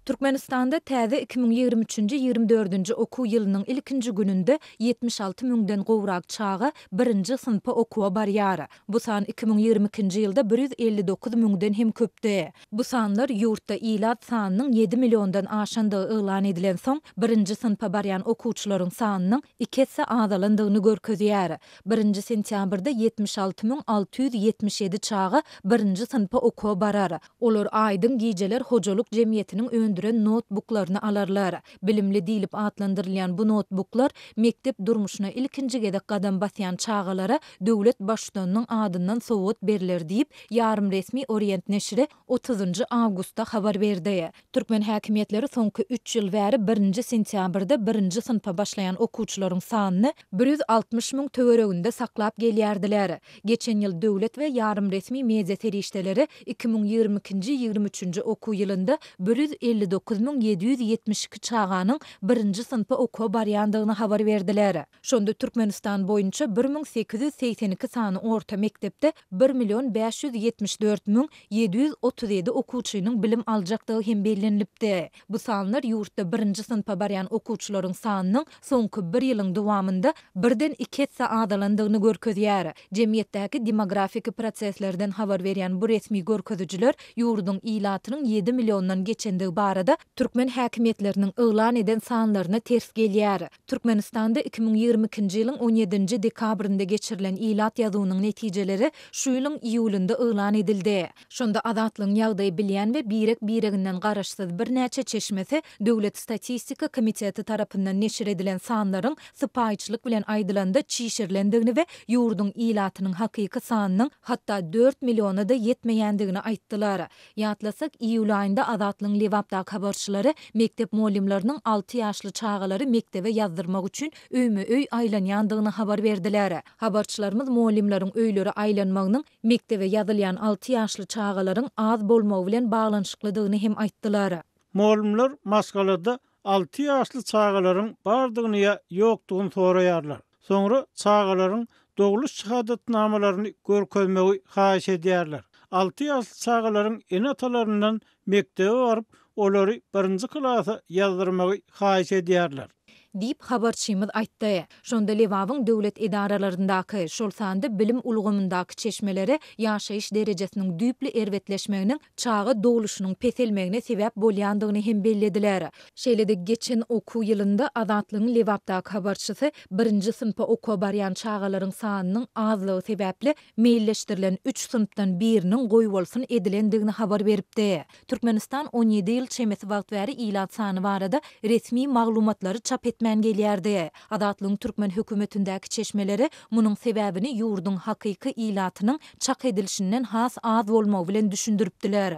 Türkmenistanda täze 2023-nji, 24-nji okuw ýylynyň ilkinji gününde 76 müňden gowrak çaga birinji synpa okuwa barýar. Bu san 2022-nji ýylda 159 müňden hem köpdi. Bu sanlar ýurtda ilat sanynyň ýedi milliondan aşandygy yglan edilensoň, birinji synpa barýan okuwçylaryň sanynyň iki esse azalandygyny görkezýär. Birinji sentýabrda 76 677 çaga birinji synpa okuwa barar. Olar Aýdyň gijeler hojalyk jemgyýetiniň öndüren noutbuklaryny alarlar. Bilimli diýlip atlandyrylýan bu noutbuklar mekdep durmuşyna ilkinji gezek gadam basýan çagalara döwlet Baştutanynyň adyndan sowgat berler diýip, ýarym resmi Orient neşiri otuzynjy awgustda habar berdi. Türkmen häkimiýetleri soňky üç ýyl bäri birinji sentýabrda birinji synpa başlaýan okuwçylaryň sanyny 160 müň töwereginde saklap gelýärdiler. Geçen ýyl döwlet we ýarym resmi media serişdeleri 2022-nji, 23-nji okuw ýylynda 159 772 çaganyň birinji synpa okuwa barýandygyny habar berdiler. Şonda Türkmenistan boýunça 1882 sany orta mekdepde bir million 574 737 okuwçynyň bilim aljakdygy hem bellenilipdi. Bu sanlar ýurtda birinji synpa barýan okuwçylaryň sanynyň soňky bir ýylyň dowamynda birden iki esse azalandygyny görkezýär. Jemgyýetdäki demografiki proseslerden habar berýän bu resmi görkezijiler ýurduň ilatynyň ýedi milliondan geçendigi barada türkmen häkimiýetleriniň yglan eden sanlaryna ters gelýär. Türkmenistanda 2022-nji ýylyň on ýedinji dekabrynda geçirilen ilat ýazuwynyň netijeleri şu ýylyň iýulynda yglan edildi. Şonda Azatlygyň ýagdaýy bilýän we birek-bireginden garaşsyz birnäçe çeşmesi Döwlet statistika komiteti tarapyndan neşir edilen sanlaryň sypaýyçylyk bilen aýdylanda çişirilendigini we ýurduň ilatynyň hakyky sanynyň hatda dört milliona-da ýetmeýändigini aýtdylar. Ýatlasak, iýul aýynda Azatlygyň Lebapdaky habarçylary mekdep mugallymlarynyň alty ýaşly çagalary mekdebe ýazdyrmak üçin öýme-öý aýlanýandygyny habar berdiler. Habarçylarymyz mugallymlaryň öýlere aýlanmagynyň mekdebe ýazylýan alty ýaşly çagalaryň az bolmagy bilen baglanyşyklydygyny hem aýtdylar. Mugallymlar maşgalada alty ýaşly çagalaryň bardygyny ýa ýokdugyny soraýarlar. Soňra çagalaryň dogluş şahadatnamalaryny görkezmegi haýyş edýärler. Alty ýaşly çagalaryň ene-atalaryndan mekdebe baryp, olary birinji klasa ýazdyrmagy haýyş edýärler. Diýip, habarçymyz aýtdy. Şonda Lebabyň döwlet edaralaryndaky, şol sanda bilim ulgamyndaky çeşmeleri ýaşaýyş derejesiniň düýpli erbetleşmeginiň çaga dogluşynyň peselmegine sebäp bolýandygyny hem bellediler. Şeýle-de geçen okuw ýylynda Azatlygyň Lebapdaky habarçysy birinji synpa okuwa barýan çagalaryň sanynyň azlygy sebäpli meýilleşdirilen üç synpdan biriniň goýbolsun edilendigini habar beripdi. Türkmenistan on ýedi ýyl çemesi wagt bäri ilat sany barada resmi maglumatlary çap etmän gelýärdi. Azatlygyň türkmen hökümetindäki çeşmeleri munuň sebäbini ýurduň hakyky ilatynyň çak edilişinden has az bolmagy bilen düşündiripdiler.